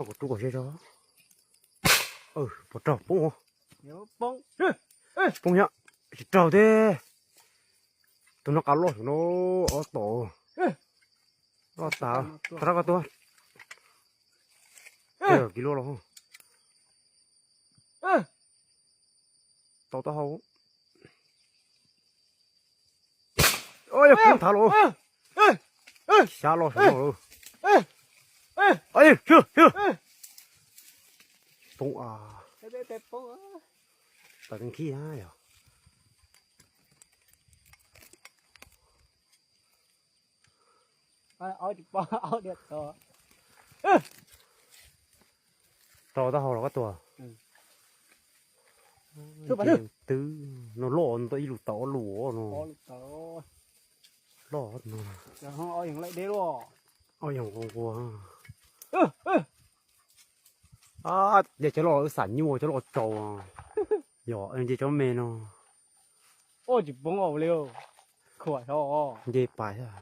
Kuv rub kom ze tso. Puas raug poob? Poob thiab, tsis raug thiab. Tus no qab loj no, ob tom. Loj tas, rov qab tuaj. Kiv luaj los. Tau taub hau. Poob thav los. Xyab loj saum no. Poob a. Tawm nkhib na yog. Rau taub hau los koj tuag. Twb no loj tau ib lus tau ob lus no. Loj no. Ob yog nqua nqua. Nce cov loj wb xam nyuaj cov loj tsaus. Yog nce cov me no. Tsis poob li. Nce pais.